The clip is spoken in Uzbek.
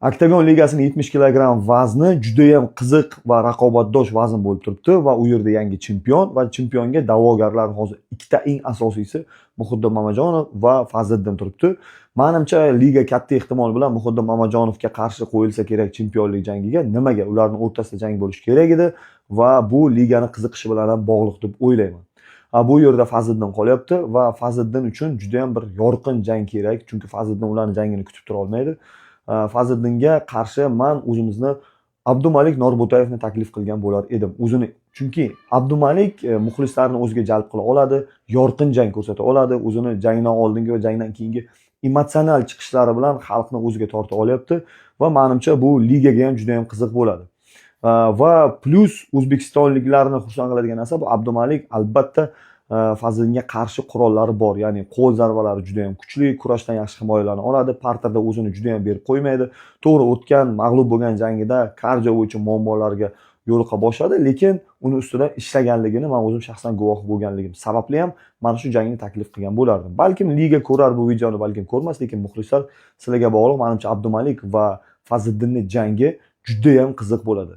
Oktagon ligasining 70 kilogramm vazni judayam qiziq va raqobatdosh vazn bo'lib turibdi va u yerda yangi chempion va chempionga da'vogarlar hozir ikkita, eng asosiysi Muhiddin Mamajonov va Fazliddin turibdi. Manimcha, liga katta ehtimol bilan Muhiddin Mamajonovga qarshi qo'yilsa kerak chempionlik jangiga. Nimaga? Ularning o'rtasida jang bo'lishi kerak edi va bu ligani qiziqishi bilan ham bog'liq deb o'ylayman. Bu yerda Fazliddin qolyapti va Fazliddin uchun juda ham bir yorqin jang kerak, chunki Fazliddin ularni jangini kutib tura olmaydi. Fazliddinga qarshi man o'zimizni Abdumalik Norbo'tayevni taklif qilgan bo'lar edim o'zini, chunki Abdumalik muxlislarni o'ziga jalb qila oladi, yorqin jang ko'rsata oladi, o'zini jangdan oldingi va jangdan keyingi emotsional chiqishlari bilan xalqni o'ziga torta olyapti va manimcha, bu ligaga ham juda ham qiziq bo'ladi. Va plyus o'zbekistonliklarni xursand qiladigan narsa bu Abdumalik albatta Fazliddinga qarshi qurollari bor, ya'ni qo'l zarbalari juda ham kuchli, kurashdan yaxshi himoyalana oladi, parterda o'zini juda ham berib qo'ymaydi. To'g'ri, o'tgan mag'lub bo'lgan jangida kardio bo'yicha muammolarga yo'liqa boshladi, lekin uni ustida ishlaganligini man o'zim shaxsan guvoh bo'lganligim sababli ham mana shu jangni taklif qilgan bo'lardim. Balkim liga ko'rar bu videoni, balkim ko'rmas, lekin muxlislar, sizlarga bog'liq. Manimcha, Abdumalik va Fazliddinni jangi judayam qiziq bo'ladi.